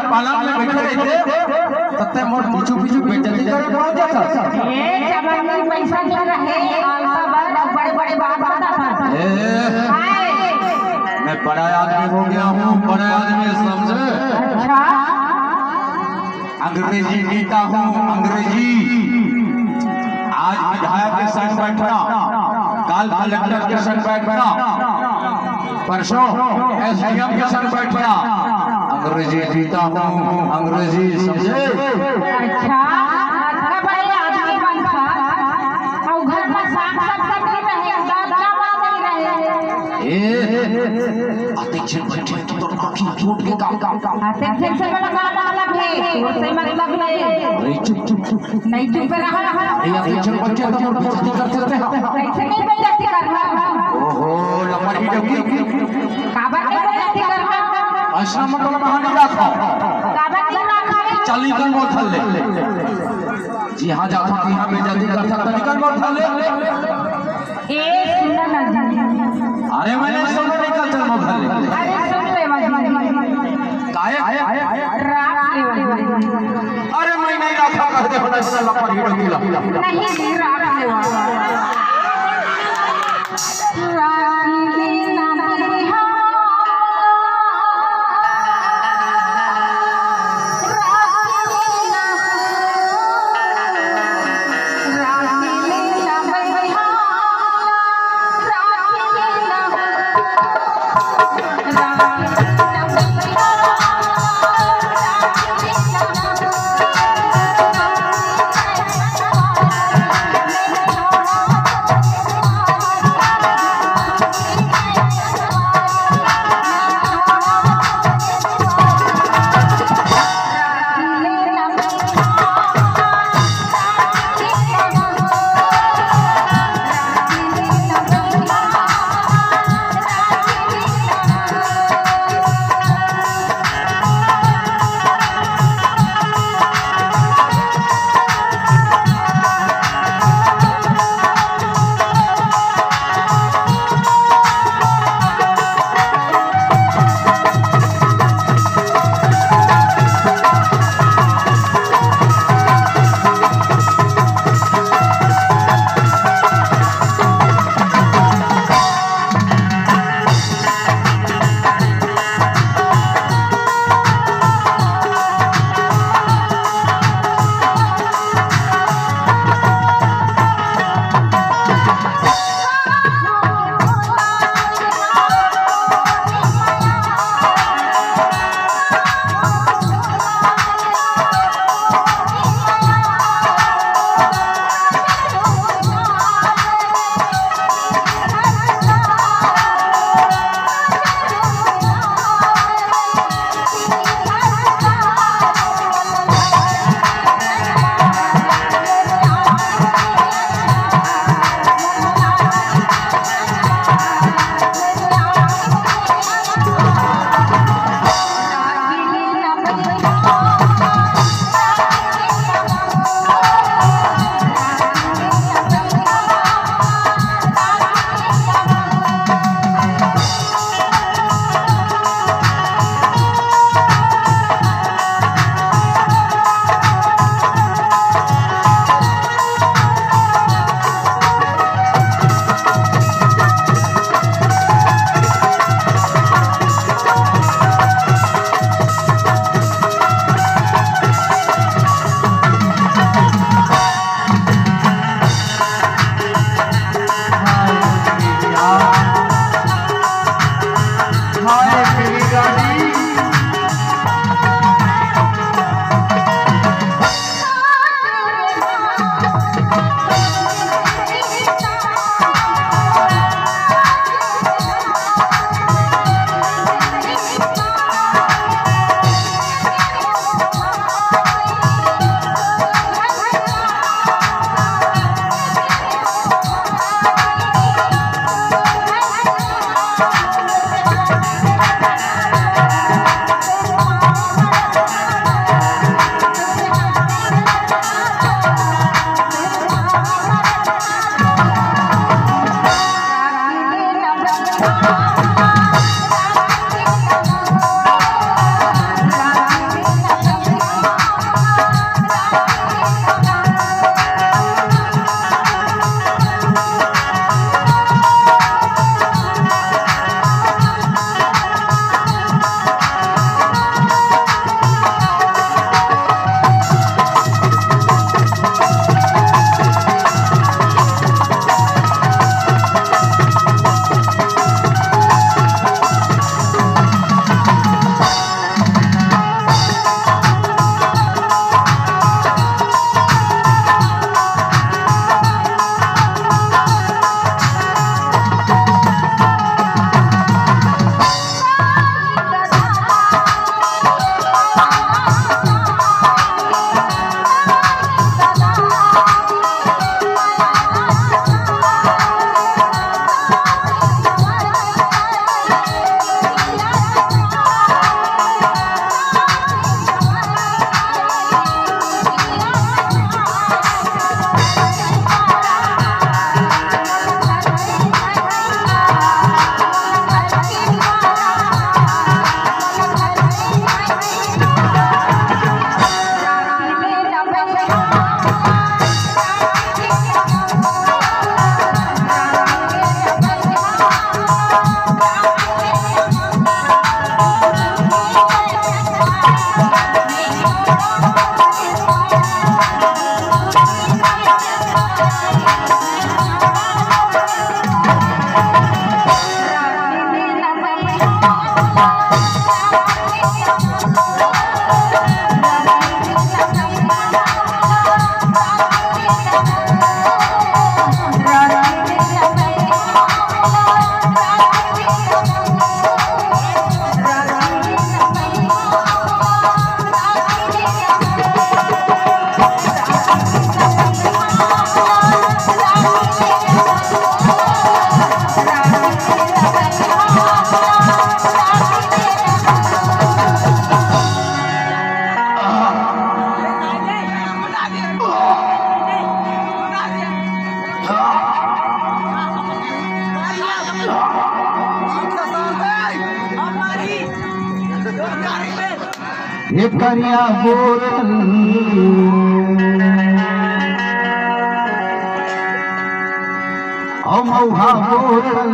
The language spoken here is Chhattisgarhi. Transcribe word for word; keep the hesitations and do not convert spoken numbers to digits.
पालन में बैठे रहिते, तब ते मोर पीछू पीछू बेइज्जती करे पहुंच जाता। ए, जब आदमी पैसा मिल रहे, आलता बर, बड़े बड़े बात बताता। ए, हाय। मैं बड़ा आदमी हो गया हूँ, बड़ा आदमी, समझे? अच्छा। अंग्रेजी पीता हूँ, अंग्रेजी। आज विधायक के संग बैठना, काल कलेक्टर के संग बैठना, परसों एसडीएम के संग बैठना, अंग्रेजी पीता हूँ, अंग्रेजी, समझे? अच्छा, अतका बड़े आदमी बनथस, अउ घर म साग सब्जी नइ रहे, दाल चावल नइ रहे। ए, अतेक झन बैठे तो आँखी फूट के काम, काम, काम। अतेक झन से मोला का मतलब हे? तोर से मतलब हे। अरे चुप, चुप, चुप। नहीं, चुप रहा। अरे, अतेक झन बैठे तो मोर बेइज्जती कर सकते हैं। कैसे नहीं बेइज्जती करना? ओहो, लम्बर ही डौकी। काबर नहीं बेइज्जती करना? ऐसा मतलब बहाने रखो। काबर नहीं रखा रे? चल निकल मोर घर ले। जी हाँ, जाता कि हाँ बेइज्जती कर सकता, निकल मोर घर ले। ए, सुन ना जी। अरे, मैं नहीं सुन, निकल चल मोर घर ले। अरे, सुन लेवा जी। काहे? राख लेवा जी। अरे, मैं नहीं राखा, कह दे, होना सुन, लपड़ ही डोकी ला। नहीं, राख लेवा। राख लेना बिहार। ये करिया बोतल अउ मउहा बोतल,